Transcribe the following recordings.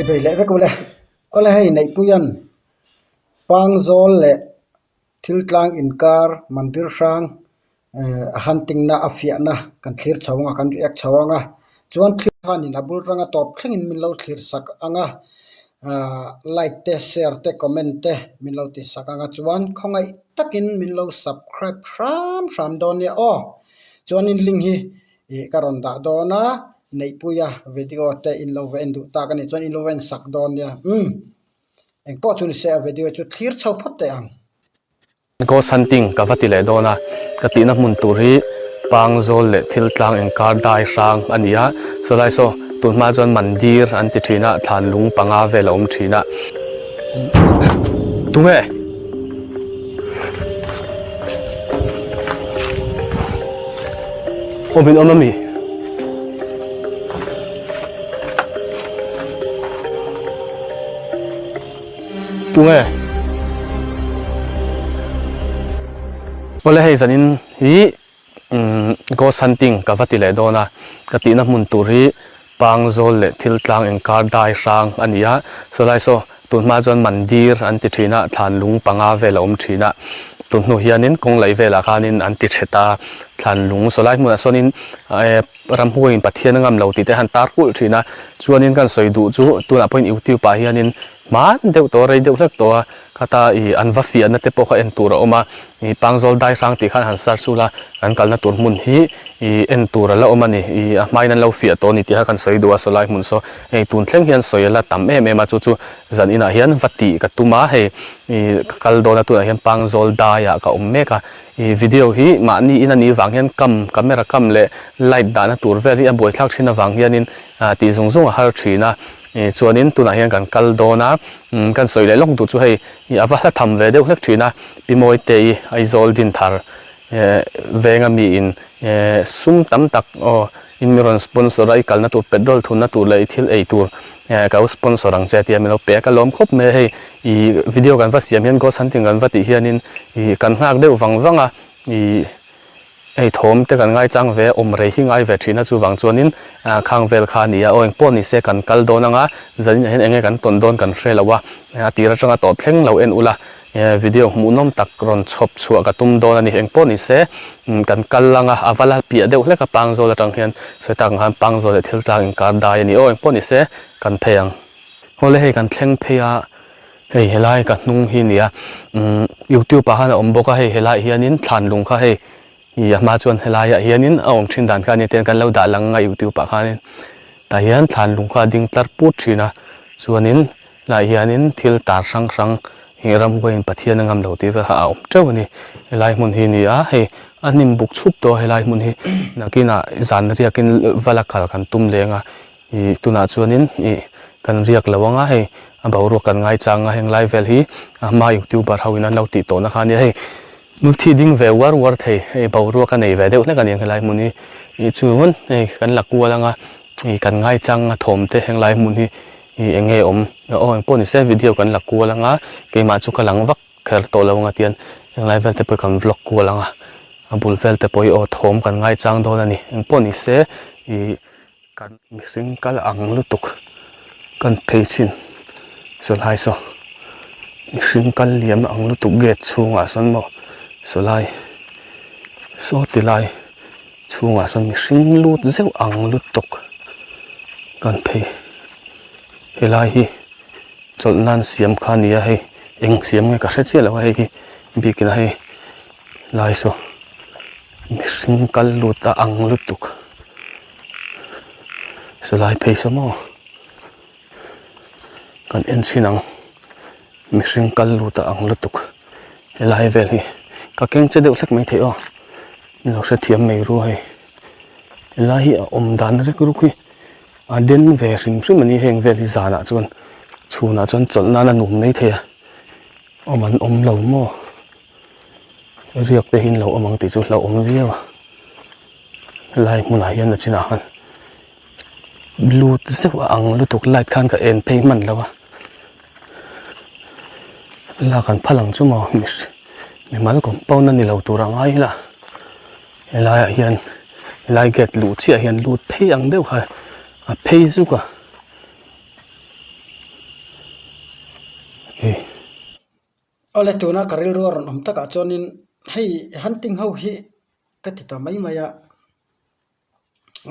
Chibei leh vek ule. Awle hei Neihpuia'n Pangzawl leh Thiltlang inkar mandir hrang a hunting na a fiahna kan thlir chho anga kan react chho anga chuan thlir khanin a bul ranga tawp thlengin min lo thlir sak anga ahh like te share te comment te min lo ti sak anga chuan khawngaih takin min lo subscribe hram hram dawn nia aw chuanin link hi ih ka rawn dah dawn a Neihpuia video te in lo va en duh tak a nih chuan in lo va en sak dawn nia umm engpawh chu ni se a video chu thlir chho phawt teh ang. Ghost hunting ka va ti leh dawn a, ka tihna hmun tur hi Pangzawl leh thil tlang inkar dai hrang a ni a, sawlai saw tun hma chuan mandir an ti thin a, thlan lung panga vel a awm thin a. Tunge? Awm in awm ami? Tunge? Awle hei zanin hi umm ghost hunting ka va ti leh dawn a, ka tihna hmun tur hi Pangzawl leh thil tlang inkar dai hrang a ni a, sawlai saw tun hma chuan mandir an ti thin a, thlan lung panga vel a awm thin a, tun hnu hianin kawng laih velah khanin an ti chhe ta, thlan lung sawlai hmunah sawnin eh Ramhuaiin Pathian a ngam lo tih te han tar kulh thin a, chuanin kan sawi duh chu tunah pawhin YouTube ah hianin hman deuh tawh rei deuh hlek tawh a, khata ih an va fiahna te pawh kha en tur a awm a, ih Pangzawl dai hrang tih khan han search ula an kalna tur hmun hi ih en tur a la awm a ni, ih a hmain an lo fiah tawh a ni tih kha kan sawi duh a sawlai hmun saw hei tun thleng hian sawi a la tam em em a chu chu zan inah hian va tih ka tum a hei ih ka kal dawn a tunah hian Pangzawl daiah ka awm mek a. Ih video hi mahni in a nih vang hian cam camera cam leh light dahna tur vel hi a buaithlak thin avang hianin ah tih zung zung a har thin a ih chuanin tunah hian kan kal dawn a umm kan sawi leh lawk duh chu hei ih a va hla tham ve deuh hlek thin a Pi Mawite i Aizawl Dinthar eh venga mi in eh sum tam tak aw in mi rawn sponsor a i kalna tur petrol thunna tur leh i thil ei tur eh ka lo sponsor ang che tia min lo pe a ka lawm khawp mai a hei Ih video kan va siam hian ghost hunting kan va tih hianin ih kan nghak deuh vang vang a, ih hei thawm te kan ngaichang ve a, awm rei hi ngai ve thin a chuvang chuanin ah khang vel kha a ni a, aw engpawh ni se kan kal dawn ang a, zanin ah hian enge kan tawn dawn kan hre lo a, a tir atanga tawp thleng lo en ula eh video hmuhnawm tak rawn chhawp chhuah ka tum dawn a ni, engpawh ni se kan kal ang a, a va la piah deuh hlek a Pangzawl atang hian sawi tak ang khan Pangzawl leh thil tlang inkar dai a ni aw engpawh ni se kan phei ang. Awle hei kan thleng phei a, hei helai ka hnung hi nia umm youtube ah khan a awm bawk a hei helaiah hianin thlan lung kha hei ih a hma chuan helaiah hianin a awm thin dan kha a nia tiang kan lo dah lang a youtube ah khanin tah hian thlan lung kha a ding tlar put thin a chuanin helaiah hianin thil tar hrang hrang ih ramhuaiin Pathian a ngam lo tih vel kha a awm teuh a ni helai hmun hi a ni a hei a hnim buk chhup tawh a helai hmun hi nakinah zan riakin va la kal kan tum leng a. Ih tunah chuanin ih kan riak lo anga hei a boruak kan ngai chang a heng lai vel hi a hma youtuber ho in an lo tih tawhna kha ania hei hmulthi ding ve uar uar thei hei boruak a nei ve deuh hlek a ni ang helai hmun hi ih chuan hei kan la kual anga ih kan ngai chang a thawm te heng lai hmun hi ih eng nge awm aw engpawh ni se video kan la kual anga keimah chu ka lang vak kher tawh lo anga tian heng lai vel te pawh hi kan vlog kual anga a bul vel te pawh hi aw thawm kan ngai chang dawn a ni engpawh ni se ih. Kan mihring kal ang lutuk kan phei chin sawlai saw mihring kal liam ang lutuk gate chhungah sawn maw sawlai saw ti lai chhungah sawn mihring lut zeuh ang lutuk kan phei helai hi chawlh nan siam kha a ni a hei eng siam nge ka hre chiah lo a hei hi biakin a hei lai saw mihring kal lut a ang lutuk. Silai phei saw maw kan en chhin ang mihring kal lut a ang lutuk helai vel hi ka keng che deuh hlek mai thei aw ni lo hrethiam mai ru hei helai hi a awm dan rek ruk hi a den ve hrim hrim a ni heng vel hi zanah chuan chhunah chuan chawlh nan a nuam mai thei a awm an awm lo maw. Riak te hi an lo awm ang tih chu hlauhawm viau a helai hmunah hian a chinah khan lut zeuh a ang lutuk light khan ka en phei hman lo a lak an phal ang chu maw mimal compound a ni lo tur a ngai ila helaiah hian helai gate luh chiah hian lut phei ang deuh kha a phei zuk a. Hei. Awle tuna ka rilru a rawn awm takah chuanin hei hunting ho hi ka ti ta mai mai a,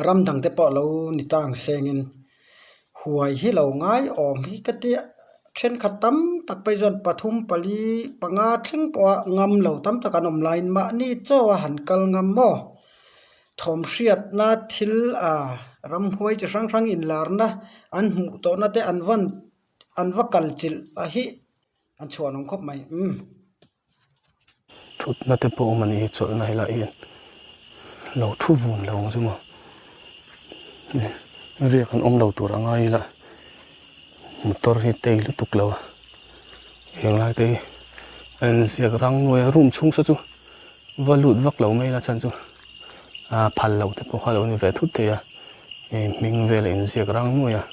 ram dang te pawh lo ni ta ang sengin huai hi lo ngai awm hi ka tia thenkhat tam tak phei chuan pathum pali panga thleng pawha ngam lo tam tak an awm laiin mahni chaw a han kal ngam maw thawm hriatna thil ah ramhuai chi hrang hrang inlarna an hmuh tawhna te an van an va kal chilh a hi an chhuan awm khawp mai umm. Thutna te pawh awm a ni hi chawlhna helai hian lo thu vun lo ang chu maw riak an awm lo tur a ngai ila motor hi tei lutuk lo a henglai te hi a inziak rang nuai a room chhung saw chu va lut vak lo mai ila chhan chu ah phal loh te pawh kha a lo ni ve thut thei a hei hming vel a inziak rang nuai a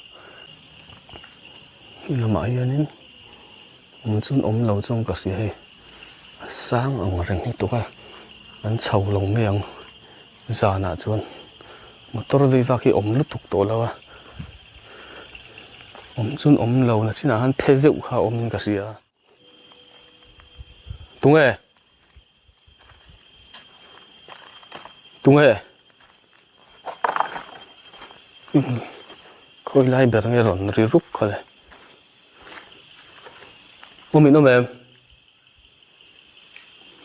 he lamah hianin awm chuan awm lo chuan ka hria hei a sang ang reng lutuk a an chho lo mai ang zanah chuan motor vei vak hi awm lutuk tawh lo a awm chuan awm lo na chinah khan phe zeuh kha a awm in ka hria tunge. Tunge? Khawi lai ber nge rawn ri rup kha le? Awm in awm em?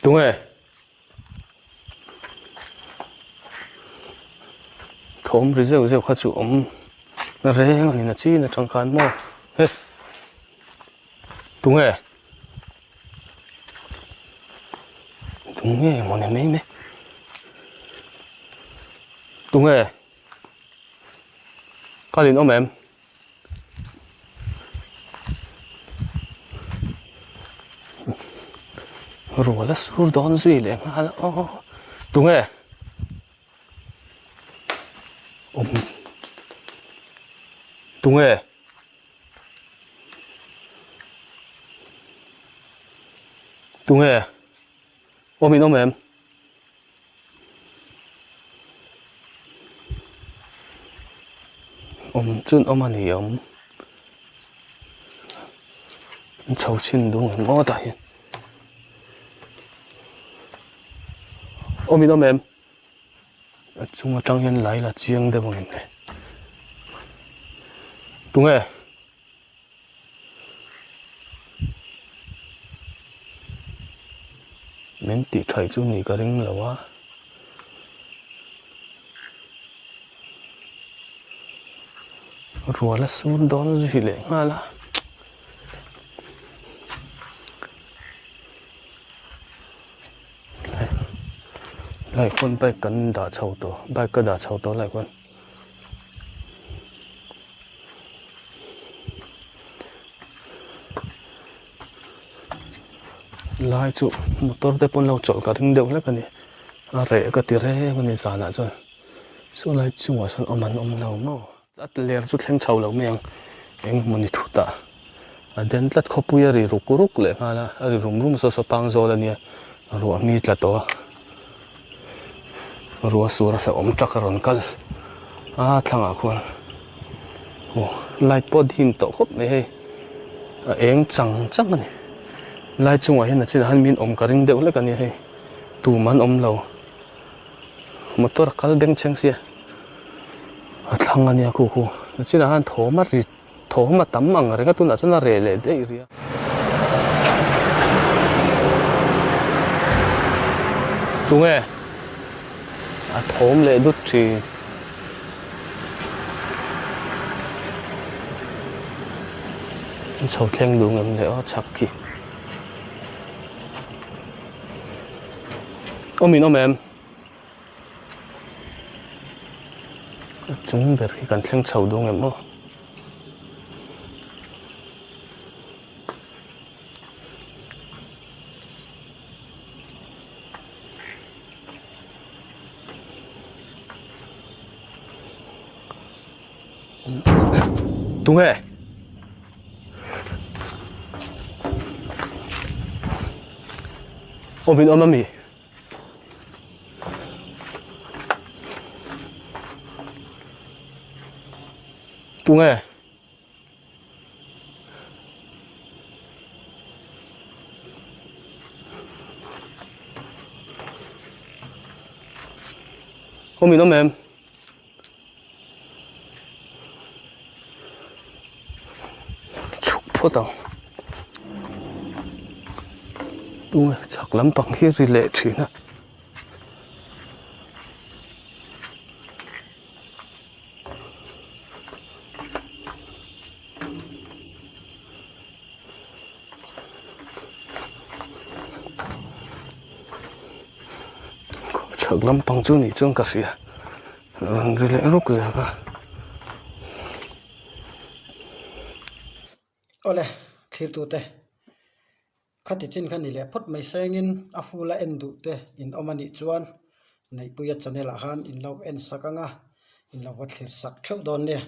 Tunge? Thawm ri zeuh zeuh kha chu awm reng a ni na chin atang khan maw? He! Tunge? Tunge maw ni mai mai Tunge Kal in awm em Rual a sur dawn zui leh nghal a aw Tunge Awm Tunge Tunge awm in awm em? Awm chuan awm a ni awm. An chho chhin duh ang aw tah hian. Awm in awm em? A chung atang hian lai la chiang deuh ang em le. Tunge? Min tih thaih chu ni ka ring lo a. Rual a sur dawn zui leh nghal a. Lai khawn bike kan dah chho tawh bike ka dah chho tawh lai khawn. Lai chu motor te pawn lo chawlh ka ring deuh hlek a ni a reh ka ti reng a ni zanah chuan saw lai chungah sawn awm an awm lo maw a ler chu thleng chho lo mai ang eng emaw ni thut ah a den tlat khawpui a ri ruk ruk leh nghal a a ri rum rum saw saw pang zawl a nia ruah mi tla tawh a. Rua sur a hlauhawm tak a rawn kal a thlangah khuan aw light pawh a dim tawh khawp mai hei a eng chang chang a ni lai chungah hian a chinah hian min awm ka ring deuh hlek a ni hei tum an awm lo motor a kal beng chheng sia a thlang a nia khu khu a chinah hian thawm a ri Thawm a tam ang reng a tunah chuan a reh leh daih rih a. Tunge? A thawm leh dut thin. An chho thleng duh ngam leh aw chhak khi. Awm in awm em? A chung ber khi kan thleng chho dawn em aw. Tunge? Awm in awm ami? Tunge? Awm in awm em? Chhuk phawt ang. Tunge chhak lampang hi ri leh thin a. Chhak lampang chu nih chuan ka hria rawn ri leh ruk zel a. Awle thlirtute Khati chin kha ni leh phawt mai sengin a full a en duh te in awm a nih chuan Neihpuia channel ah khan in lo en sak ang a, in lo va thlir sak theuh dawn nia.